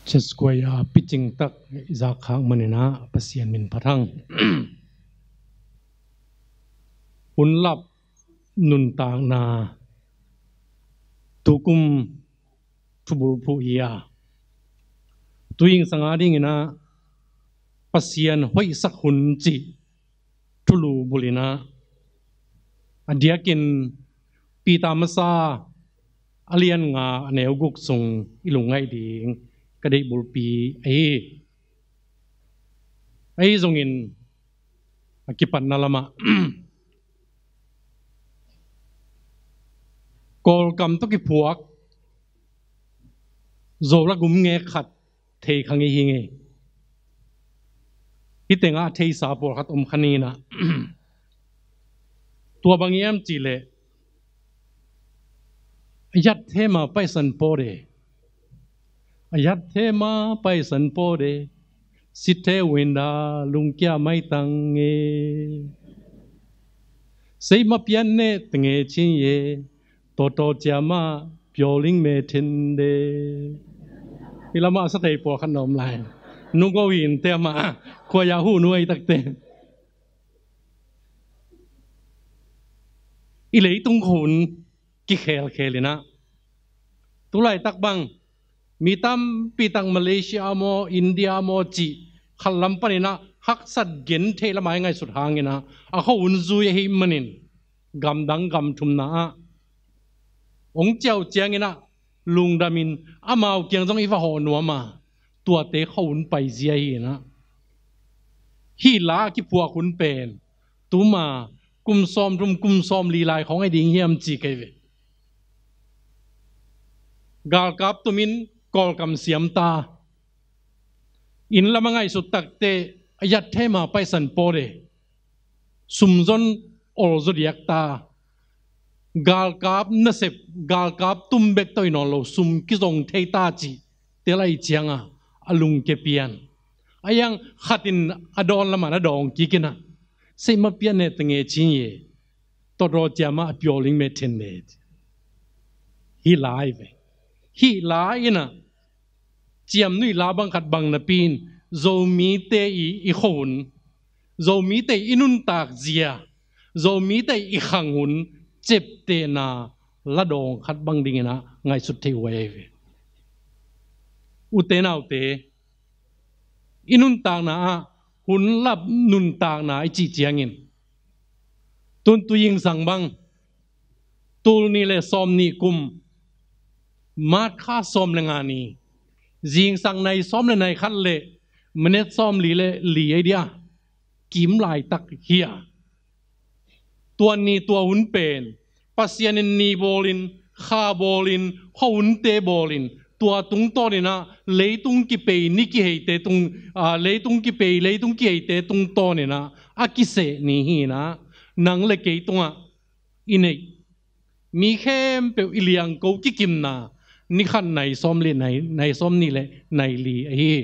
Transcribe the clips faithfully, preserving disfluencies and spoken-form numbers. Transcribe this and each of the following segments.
Church Choir picing tak i zak khak manin ah Pasian min phat hang. Hun lap nuntakna tukum thubulphuh hi a, tu zingsang a dingin ah Pasian hoihsak hun cih thulu bulh in ah, a diakin Peter masa a lian nga a neu guk sung i lungngaih ding ka deih bulpi ahi. Ahi zongin a kipatna lamah Kawlkam tawh kiphuak Zo la gum ngek khat thei kha ngei hi ngei. Hih tengah a theisa pawlkhat om kha ni in ah, tua bang hiam cih leh, a yat the ma paisan pawh de, a yat the ma paisan pawh de, sit the winda lungkia maitang nge, sei ma pian ne tenge chin ye, toto ciama pioling me thende. Hi lamah sa thei pawlkhat na om lai. Nung ko in te ama khuaya hu nuai takte. I leitung khun kikhelkhel in ah, tulaitak bang mi tampi tak Malaysia maw, India maw cih khat lam panin ah haksat gen theih lamah i ngaihsut hangin ah, a khuahun zui ahih manin gamdang gamthumna ah hong ciauh ciangin ah lungdamin amau kiang zong i va hawh nuam a, tuate khuahun paizia hi in ah. Hih la a kiphuak hun pen tuma kum sawmthum kum sawmli lai khawng a ding hiam ci kei ve. Galkap tumin Kawlkam siamta, inn lam a ngaihsut takte, a yat the ma paisan pawh de, sumzon olzo diakta, galkap nasep, galkap tum bek tawh hi nawn lo, sum kizong thei ta cih tel a i cianga a lungke pian. A iang khatin a dawn lamah na dawng kik in ah, sei ma pian ne tenge chin ye, toto ciama a pioling me thende. Hih lai ve. Hih lai in ah ciamnuih la bang khat bang napi in Zomite i, i khuahun, Zomite i nuntak zia, Zomite i khang hun ciaptehna la dawng khat bang dingin ah ngaihsut theih huai ahi ve. Ute naute, i nuntakna ah hun lap nuntakna i cih ciangin, tun tu zingsang bang, tul nih le sawmnih kum, March kha sawm le nga ni, zingsang nai sawm le nai khat le minute sawmli le li ei dia, kim laitak hi a. Tua ni tua hun pen Pasian in ni bawlin, kha bawlin, khuahunte bawlin, tua tungtawnin ah leitung kipei, ni kiheite tung, aa, leitung kipei, leitung kiheite tungtawnin ah a kiseh ni hi in ah, nang le kei tungah i neih mi khempeuh i liangko kikimna ni khat nai sawm le nai, nai sawmnih le nai li ahi hi.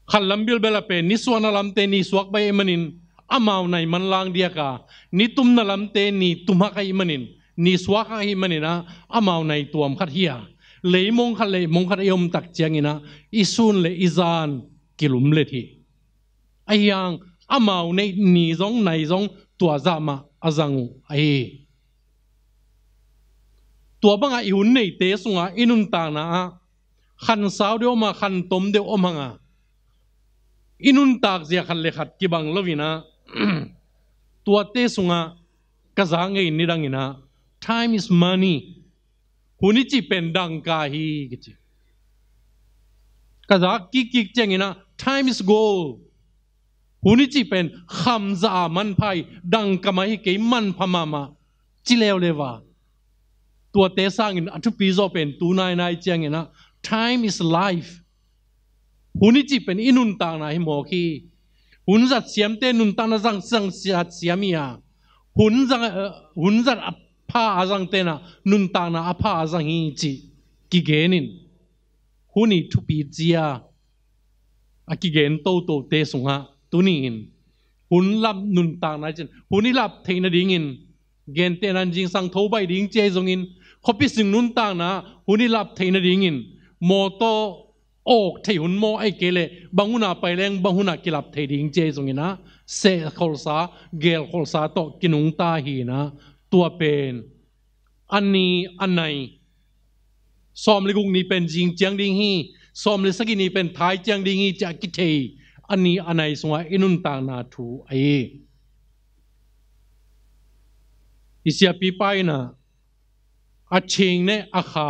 Khat lam bilbel a pen nisuahna lamte ni suak pai ahih manin amau nai manlang diak a, nitumna lamte ni tumhak ahih manin, ni suakhak ahih manin ah amau nai tuam khat hi a, leimong khat leimong khat i om tak ciangin ah i sun le i zan kilumlet hi. Ahi hang amau neih ni zong nai zong tua zah mah a zang uh ahi hi. Tua bangah i hun neite sungah i nuntakna ah khansau deuh om a, khantom deuh om hang a, i nuntak zia khat le khat kibang loin ah, tuate sungah ka za ngei nidangin ah, time is money. Hun i cih pen dangka hi kici. Ka za kikkik ciangin ah, time is gold. Hun i cih pen khamzah a manpha hi, dangka mah hi kei, manpha mahmah, ci leuleu a. Tuate sangin a thupi zaw pen tu nainai ciangin ah, time is life. Hun i cih pen i nuntakna hi mawk hi. Hun zat siamte nuntakna zang, zang zat siam hi a, hun zang, eh, hun zat a pha a zangte in ah nuntakna a pha a zang hi cih kigenin, hun i thupi zia a kigen totote sungah tuni-in hun lap nuntakna i cih, hun i lap theih nadingin, gentehna-in zingsang tho baih ding ci ahi zongin, khuapi sung nuntakna hun i lap theih nadingin mawtaw awk theih hun maw, ahih kei leh bang hunah pai leng bang hunah kilap thei ding ci ahi zongin ah, sehkholhsa, gelkholhsa tawh kinungta hi-in ah, tua pen a ni a nai, sawm le guk ni pen zing ciang ding hi, sawm le sagih ni pen thai ciang ding hi, ci-a kithei a ni a nai sungah i nuntakna thu ahi hi. I siapipa in ah, a ching ne a kha,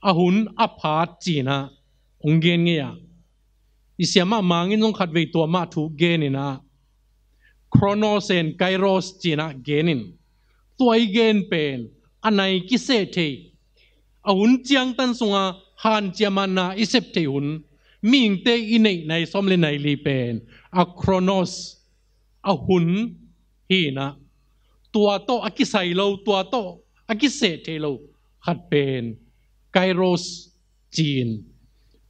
a hun a phat ci-in ah hong gen ngei a, i siamah Mang in zong khatvei tua mah thu genin ah, Chronos and Kairos ci-in ah genin, tua i gen pen a nai kiseh thei, a hun ciangtan sunga hanciam a na i sep thei hun, mihingte i neih nai sawm le nai li pen a Chronos, a hun hi-in ah, tua tawh a kisai lo, tua tawh a kiseh thei lo khat pen Kairos ci-in,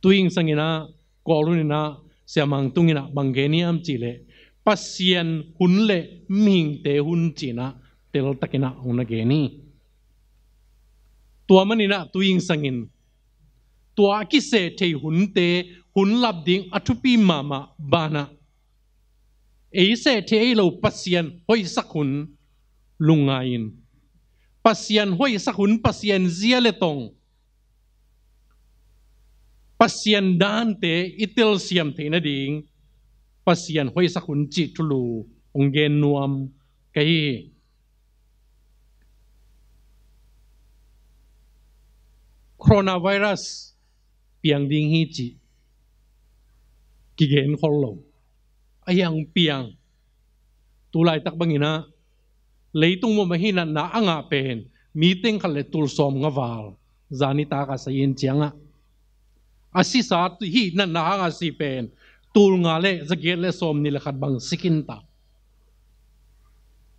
tu-in sangin ah, Kawl hunin ah, Sia Mang tungin ah bang gen hiam cih leh, Pasian hun le mihingte hun ci-in ah teltakin ah hong na gen hi. Tua manin ah tu-in sangin tua a kiseh thei hunte hun lap ding a thupi mahmah banah, ei seh thei ei lo Pasian hoihsak hun lungngai-in, Pasian hoihsak hun, Pasian zia le tong, Pasian dante i telsiam theih nading Pasian hoihsak hun cih thulu hong gen nuam ka hi hi. Coronavirus piang ding hi cih kigen khol lo. A hiang piang. Tu laitak bangin ah, leitung mumah hih natna a ngah pen mi teng khat le tul sawm nga val, zanitak a sai-in ciangah, a sisa hih natna hanga si pen tul nga le zagiat le sawm ni le khat bang sikin ta.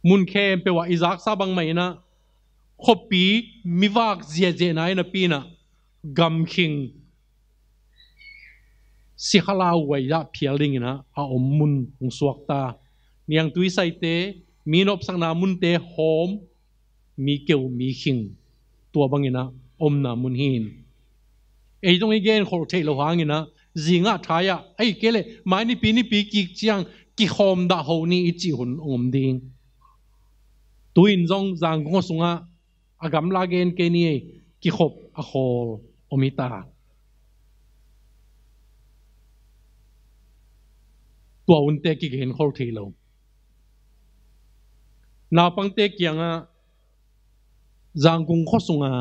Mun khempeuh ah i zaksa bangmah in ah, khuapi mivak ziahziahna in ah, pi-in ah, gamkhing sikhala uaizah phial dingin ah a om mun hong suakta. Niangtui saite, mi nopsakna munte hawm, mi keu mi khing, tua bangin ah omna mun hi-in, ei zong i genkholh theih loh hangin ah, zingah thai-ah, ahih kei leh mai nipi nipi kik ciang kikhawm dah ho ni i cih hun hong om ding. Tu-in zong Zangkong sungah a gamla gen kei ni ei, kikhop a khawl om hi ta. Tua hunte kigen khol thei lo. Naupangte kiangah Zangkong khua sunga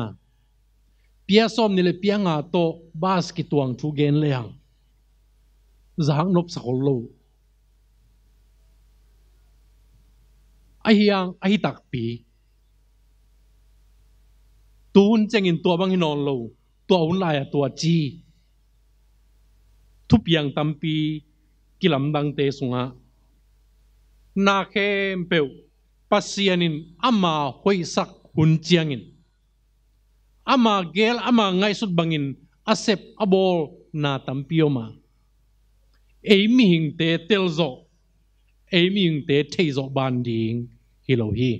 pia sawm ni le pia nga tawh bas kituang thu gen lehang zak nopsa khol lo. Ahi hang ahi takpi, tuhun ciangin tua bang hi nawn lo, tua hun lai-ah tua ci. Thupiang tampi kilamdangte sungah, na khempeuh Pasian in ama hoihsak hun ciangin, ama gel, ama ngaihsut bangin a sep a bawl na tampi om a, ei mihingte telzawh, ei mihingte theihzawh ban ding hi lo hi.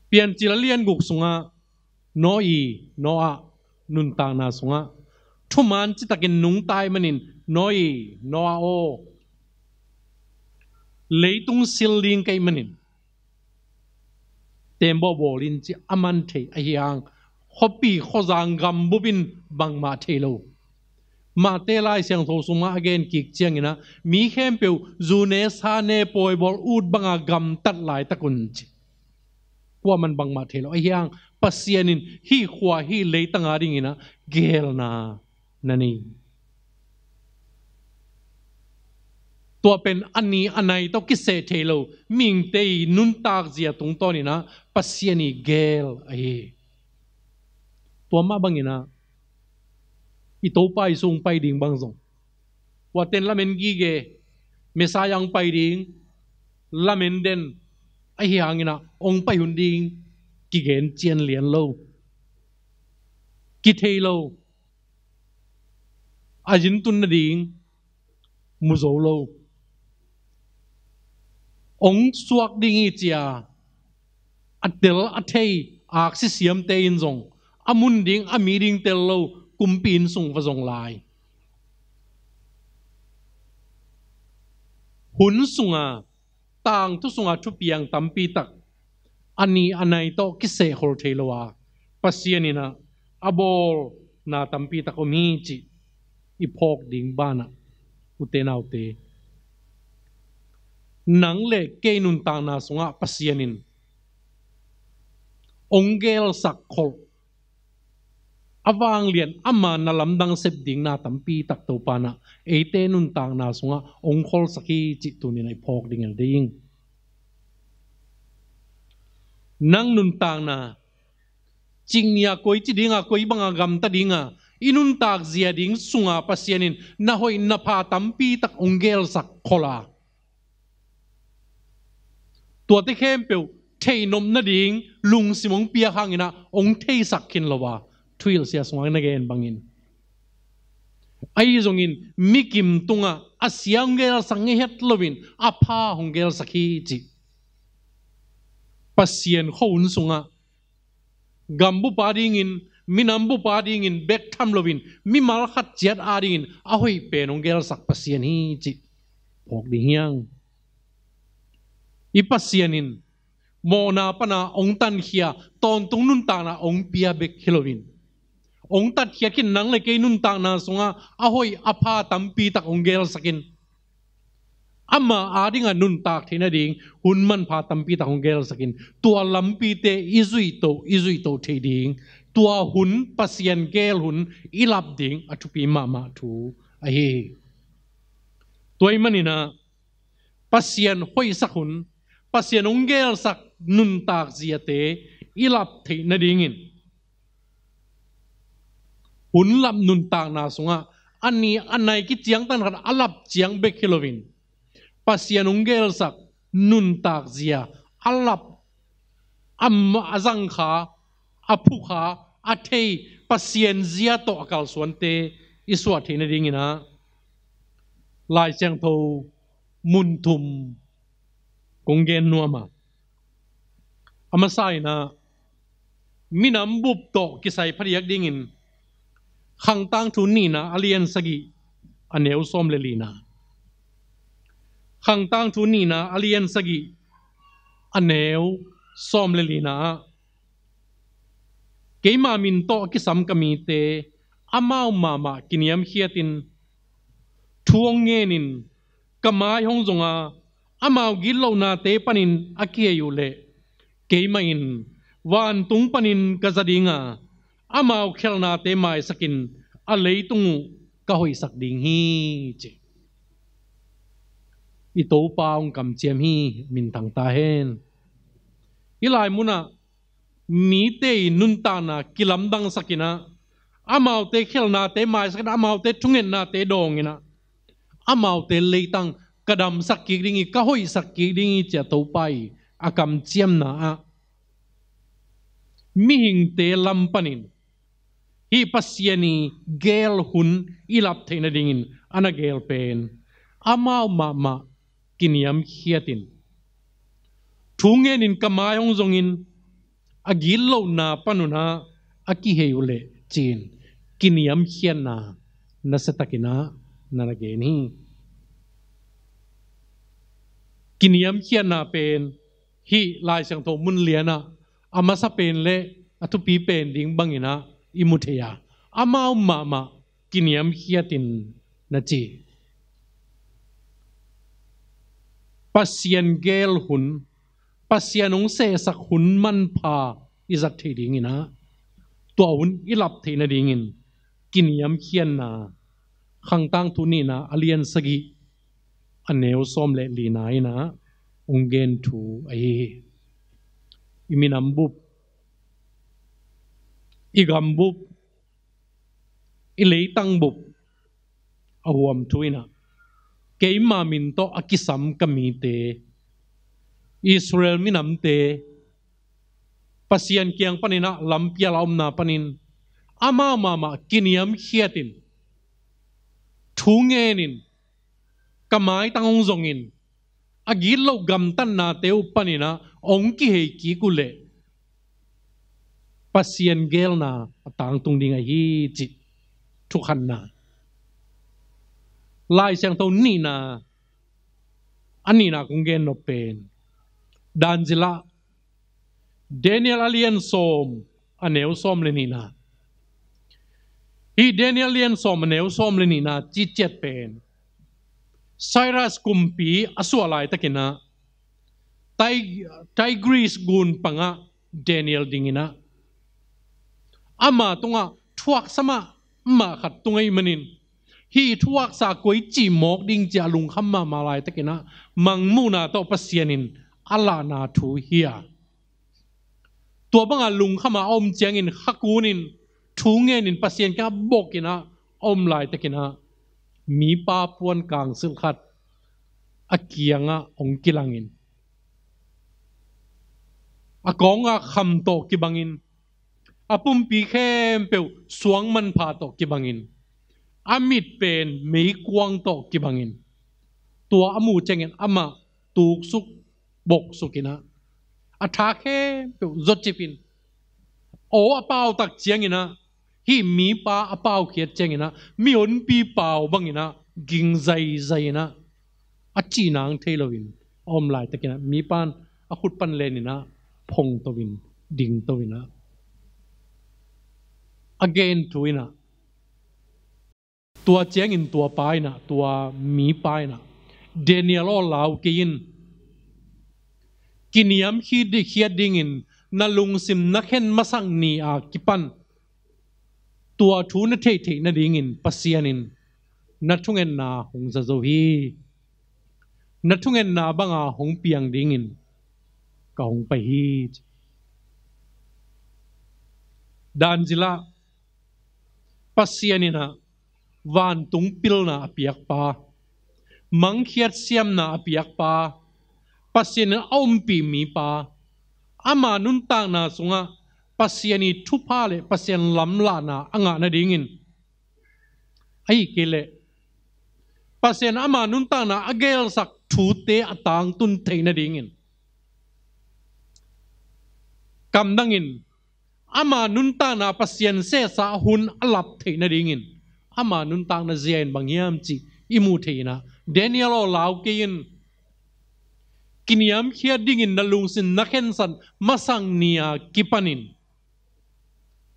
Piancil a lian guk sungah, Noah, Noah nuntakna sungah thuman citakin nungta ahih manin, Noah, Noah aw, leitung sil ding ka hih manin, teembaw bawl in, ci a man thei ahi hang, khuapi khuazang gambup in bangmah thei lo. Mate Lai Siangtho sungah a gen kik ciangin ah, mi khempeuh zu ne, sa ne, pawi bawl, ut banga gamtat laitak un, ci. Kuaman bangmah thei lo ahi hang, Pasian in hih khua, hih leitang a dingin ah geelna na nei. Tua pen a ni a nai tawh kiseh thei lo, mihingte i nuntak zia tungtawnin ah Pasian i geel ahi hi. Tua mah bangin ah, i Topa Jesu hong pai ding bang zong, tua ten lamen gige, Messiah hong pai ding, lamen den, ahi hangin ah hong pai hun ding kigen cian lian lo, kithei lo, a zin tun nading mu zo lo. Hong suak ding hi, ci-a a tel a thei aksi siamte in zong a mun ding, a mi ding tel lo, kumpi inn sung va zong lai. Hun sunga, tangthu sunga thupiang tampi tak, a ni a nai tawh kisehkhol thei lo a, Pasian in ah a bawlna tampi tak om hi cih i phawk ding banah, ute naute, nang le kei nuntakna sungah Pasian in ong gelsak kholh, a vanglian ama na lamdang sep ding na tampi tak Topa in ah eite nuntakna sungah ong kholsak hi cih tuni-in ah i phawk ding hi ding. Nang nuntakna, cing ni-a koi ci ding a, koi banga gamta ding a, i nuntak zia ding sunga Pasian in na hoih na pha tampi tak ong gelsak kholh a, tuate khempeuh theihnop nading lungsim ong piak hangin ah ong theisak khin lo a, thuhilhsia sungah na gen bangin, ahi zongin mikim tungah a sia ong gelsak ngei het loin a pha ong gelsak hi cih Pasian khuahun sungah gambup adingin, minambup adingin bek tham loin, mimal khat ciat adingin a hoih pen ong gelsak Pasian hi cih phawk ding hi hang. I Pasian in mawhna pana ong tankhia, tawntung nuntakna ong pia bek hi loin, ong tatkhiat khin nang le kei nuntakna sungah a hoih a pha tampi tak ong gelsak in, ama adingah nuntak theih nading hun manpha tampi tak ong gelsak in, tua lampite i zuihtoh, i zuihtoh theih ding, tua hun, Pasian gel hun i lap ding a thupi mahmah thu ahi hi. Tua ahih manin ah Pasian hoihsak hun, Pasian ong gelsak nuntak ziate i lap theih nadingin, hun lap nuntakna sungah a ni a nai kiciangtan khat a lap ciang bek hi loin, Pasian ong gelsak nuntak zia a lap, a ma-, a zangkha, a phukha, a thei, Pasian zia tawh a kalsuante i suah theih nadingin ah Lai Siangtho mun thum kong gen nuam a, a masa in ah minambup tawh kisai phadiak dingin Khangtangthu nihna a lian sagih, a neu sawm le lina. Khangtangthu nihna a lian sagih, a neu sawm le lina ah, keima min tawh a kisam ka mite amau mahmah kiniamkhiatin, thu hong ngenin, ka mai hong zonga, amau gitlohnate panin a kihei uh leh, keimah in vantung panin ka za dinga, amau khelhnate maisakin, a leitung uh ka hoihsak ding hi, ci. I Topa hong kamciam hi, minthang ta hen. Hih lai munah mite i nuntakna kilamdangsakin ah, amaute khelhnate maisakin ah, amaute thungetnate dawngin ah, amaute leitang ka damsak kik ding hi, ka hoihsak kik ding hi, ci-a Topa i a kamciamna ah, mihingte lam panin hih Pasian i gel hun i lap theih nadingin a na gel pen, amau mahmah kiniamkhiatin, thu ngenin, ka mai hong zongin, a gitlohna panun ah a kihei uh leh, ci-in kiniamkhiatna nasiatakin ah na na gen hi. Kiniamkhiatna pen hih Lai Siangtho mun lianah a masa pen le a thupi pen ding bangin ah i mu thei a, amau mahmah kiniamkhiatin na ci. Pasian gel hun, Pasian hong sehsak hun manpha i zat theih dingin ah, tua hun i lap theih nadingin kiniamkhiatna, Khangtangthu nihna a lian sagih, a neu sawm le lina in ah hong gen thu ahi hi. I minam bup, i gam bup, i leitang bup a huam thu in ah, keima min tawh a kisam ka mite, Israel minamte, Pasian kiang panin ah lampial a omna panin amau mahmah kiniamkhiatin, thu ngenin, ka maitang hong zongin, a gitloh gamtatnate uh panin ah hong kihei kik uh leh, Pasian geelna a tangtung ding ahi cih thukhanna. Lai Siangtho nihna, a nihna kong gen nop pen, dan zila Daniel a lian sawm, a neu sawm le nihna. Hih Daniel lian sawm, a neu sawm le nihna ciciat pen, Cyrus kumpi a suah laitakin ah, Tig-, Tigris gun pangah Daniel dingin ah, ama tungah thuaksa mahmah khat tung ahih manin, hih thuaksa koi cih mawk ding ci-a lungkham mahmah laitakin ah, mangmuhna tawh Pasian in a lahna thu hi a, tua banga lungkham a om ciangin khakunin thu ngenin Pasian kiangah bokin ah a om laitakin ah, mipa puan kangsilh khat a kiangah hong kilangin, a kawng a kham tawh kibangin, a pumpi khempeuh suang manpha tawh kibangin, a mit pen meikuang tawh kibangin, tua a muh ciangin amah tuksuk boksukin ah, a tha khempeuh zawcipin, aw a pau tak ciangin ah, hih mipa a paukhiat ciangin ah, mihonpi pau bangin ah, ging zaizai in ah, a cih nang thei loin a om laitakin ah, mipa in a khut pan lenin ah, phongto in, dingto in ah, a gen thu in ah, tua ciangin tua pa in ah, tua mipa in ah, Daniel aw, lau kei in. Kiniamkhiat dingin na lungsim na khen masak ni a kipan, tua thu na theihtheih nadingin Pasian in na thungetna hong za zo hi. Na thungetna banga hong piang dingin ka hong pai hi. Dan zila Pasian in ah vantung pilna a piakpa, mangkhiat siamna a piakpa, Pasian in a ompih mipa, ama nuntakna sungah Pasian ii thupha le Pasian lamlahna a ngah nadingin, ahih kei leh Pasian ama nuntakna a geelsak thute a tangtun theih nadingin, kamdangin ama nuntakna Pasian sehsa hun a lap theih nadingin, ama nuntakna zia in bang hiam cih i muh theih in ah, Daniel aw, lau kei in. Kiniamkhiat dingin na lungsim na khensat masak ni a kipanin,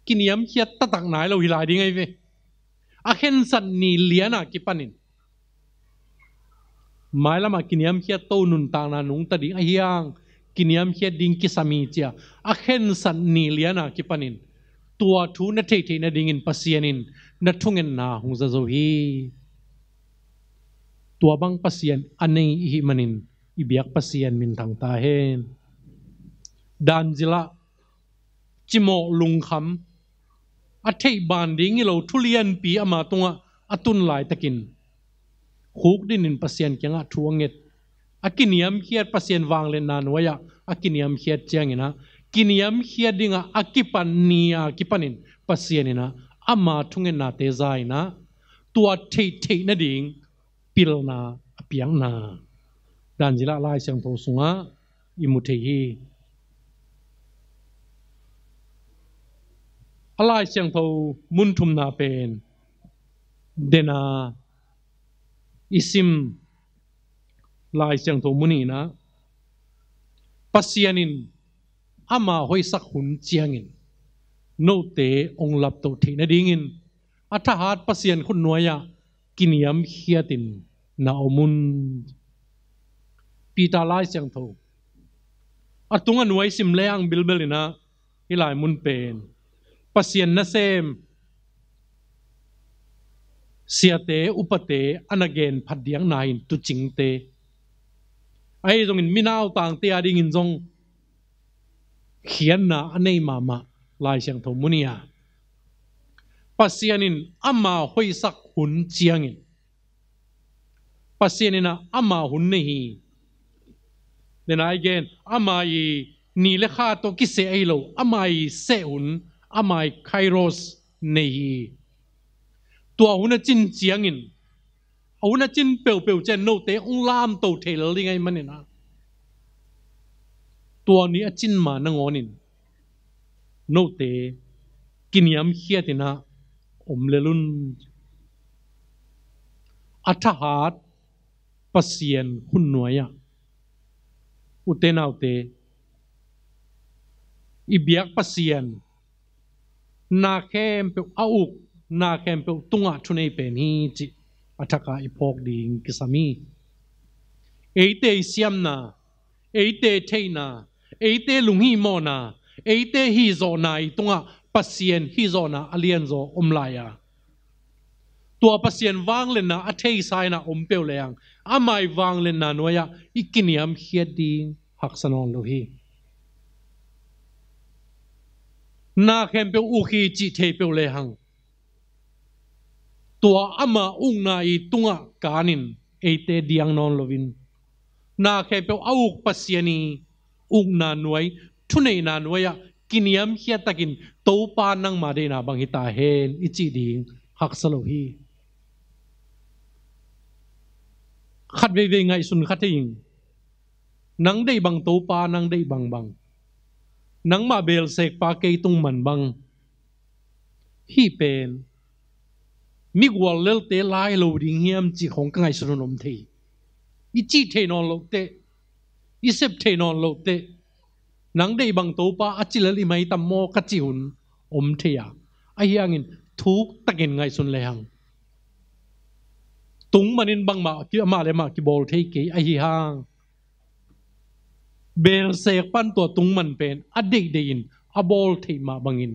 kiniamkhiat taktak nai lo hi lai ding ahi ve. A khensat ni lian a kipanin, mailamah kiniamkhiat to nuntakna nungta ding ahi hang, kiniamkhiat ding kisam hi ci-a a khensat ni lian a kipanin, tua thu na theihtheih nadingin Pasian in na thungetna hong za zo hi. Tua bang Pasian a nei i hih manin, i biak Pasian minthang ta hen. Dan zila cimawh lungkham, a theih ban ding hi lo thu lianpi ama tungah a tun laitakin, khukdinin Pasian kiangah thu a nget, a kiniamkhiat, Pasian vangliatna nuai-ah a kiniamkhiat ciangin ah, kiniamkhiat dingah a kipan ni a kipanin Pasian in ah ama thungetnate za in ah, tua theihtheih nading pilna a piakna, dan zila Lai Siangtho sungah i mu thei hi. A Lai Siangtho mun thumna pen, dena i sim Lai Siangtho mun nihna, Pasian in ama hoihsak hun ciangin note hong laptoh theih nadingin, a thahat Pasian khut nuai-ah kiniamkhiatin na om un. Peter Lai Siangtho a tung a nuai sim lehang bilbel in ah, hih lai mun pen Pasian nasem siate, upate a na gen phat diakna in tuucingte, ahi zongin minautangte a dingin zong khiatna a nei mahmah Lai Siangtho mun hi a, Pasian in ama hoihsak hun ciangin, Pasian in ah ama hun nei hi. Dena i gen, ama ii ni le kha tawh kiseh ahi lo, ama ii seh hun, ama ii kairos nei hi. Tua hun a cin ciangin, a hun a cin peuhpeuh ciang note hong lamto thei lel ding ahih manin ah, tua ni a cin ma nangawnin Note kiniamkhiat in ah om lel un. A thahat Pasian hun nuai-ah, ute naute, i biak Pasian, na khempeuh a uk, na khempeuh tungah thunei pen hi cih a thakah i phawk ding kisam hi. Eite i siamna, eite theihna, eite lunghihmawhna, eite hihzawhna i tungah Pasian hihzawhna a lianzaw om lai a, tua Pasian vangliatna a theisa in ah om peuh lehang, ama i vangliatna nuai-ah i kiniamkhiat ding haksa nawn lo hi. Na khempeuh uk hi cih thei peuh lehang, tua ama ukna i tungah kanin eite diang nawn loin, na khempeuh a uk Pasian i ukna nuai, thuneihna nuai-ah kiniamkhiat takin, "Topa, nangma deihna bang hi ta hen," i cih ding haksa lo hi. Khat veivei ngaihsun kha thei ing. "Nang deih bang Topa, nang deih bangbang, nangmah belsekpa kei tung man bang," hih pen mi guallelte lai lo ding hiam cih khawng ka ngaihsun hun om thei. I cih thei nawn loh teh, i sep thei nawn loh teh, "Nang deih bang Topa," a ci lel i mai tam maw ka cih hun om thei a, ahi hangin thuk takin ngaihsun lehang, tung manin bangmah ki-, amah le amah kibawl thei kei. Ahi hang belsekpa'n tua tung man pen a deihdeih in a bawl theih mah bangin,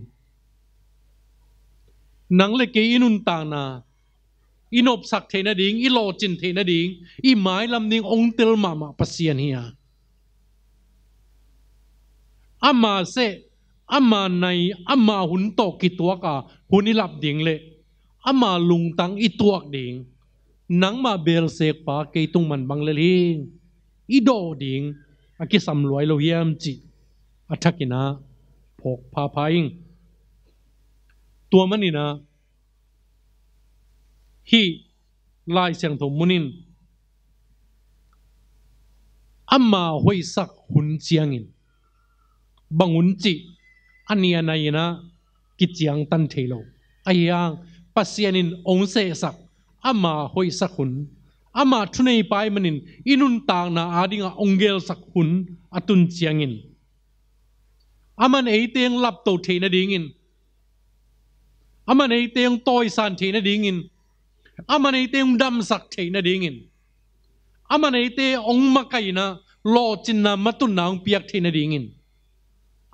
nang le kei i nuntakna i nopsak theih nading, i lawhcin theih nading, i mailam ding ong tel mahmah Pasian hi a, ama seh, ama nai, ama hun tawh kituak a hun i lap ding le ama lungtang i tuak ding, "Nangmah belsekpa kei tung man bang lel hi," i dawh ding a kisam luai lo hiam cih a thakin ah phawk phapha ing. Tua manin ah hih Lai Siangtho mun in ama hoihsak hun ciangin, bang hun cih a nih a nai in ah kiciangtan thei lo. Ahi hang Pasian in ong sehsak, ama hoihsak hun, ama thuneipa ahih manin i nuntakna adingah ong gelsak hun a tun ciangin, aman eite ong lapto theih nadingin, aman eite ong tawisan theih nadingin, aman eite ong damsak theih nadingin, aman eite ong makaihna, lawhcinna, matunna ong piak theih nadingin,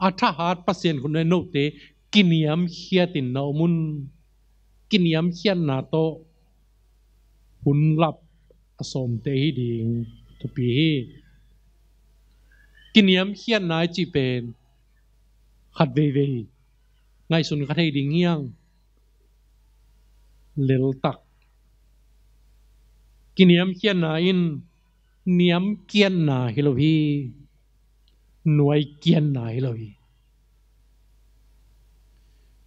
a thahat Pasian hun nuai-ah note kiniamkhiatin na om un. Kiniamkhiatna tawh hun lap a sawmte hi ding thupi hi. Kiniamkhiatna i cih pen khat veivei ngaihsun kha thei ding hi hang. Leltak. Kiniamkhiatna in niamkiatna hi lo hi. Nuaikiatna hi lo hi.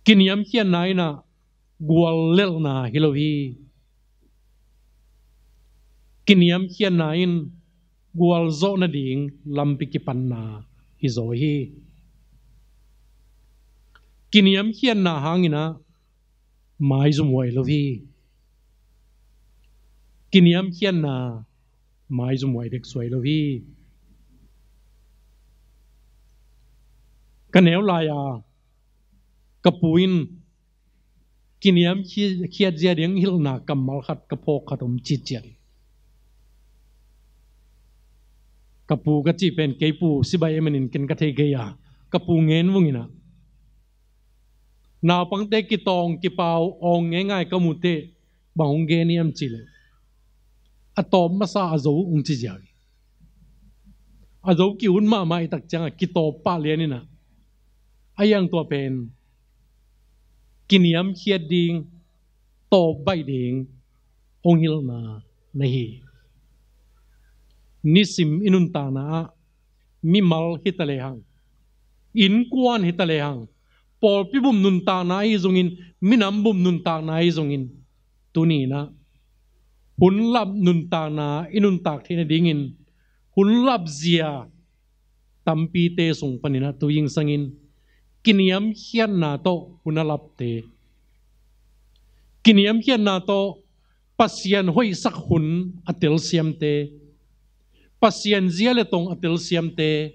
Kiniamkhiatna in ah guallelhna hi lo hi. Kiniamkhiatna in gualzawh nading lampi kipanna hi zaw hi. Kiniamkhiatna hangin ah maizumhuai lo hi. Kiniamkhiatna maizumhuai dek suai lo hi. Ka neu lai-a ka pu in kiniamkhiat zia ding hilhna kammal khat ka phawk khat om citciat. Ka pu ka cih pen kei pu sibai ahih manin ken ka thei kei a, ka pu ngen vungin ah, naupangte kitawng kipau awng ngeingai ka muh teh bang hong gen hiam cih leh, a tawp masa a zo hong ci ziau hi. A zo ki-ut mahmah i tak ciangah kitawp pah lian in ah, a hiang tua pen kiniamkhiat ding, tawp baih ding hong hilhna na hi. Nisim i nuntakna ah mimal hi ta lehang, innkuan hi ta lehang, pawlpi bup nuntakna ahi zongin, minam bup nuntakna ahi zongin, tuni-in ah hun lap nuntakna i nuntak theih nadingin hun lap zia tampite sung panin ah tu-in sangin kiniamkhiatna tawh hun a lapte, kiniamkhiatna tawh Pasian hoihsak hun a telsiamte, Pasian zia le tong a telsiamte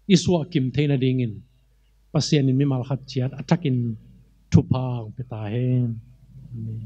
i suahkim theih nadingin Pasian in mimal khat ciat a thakin thupha hong pia ta hen. Amen.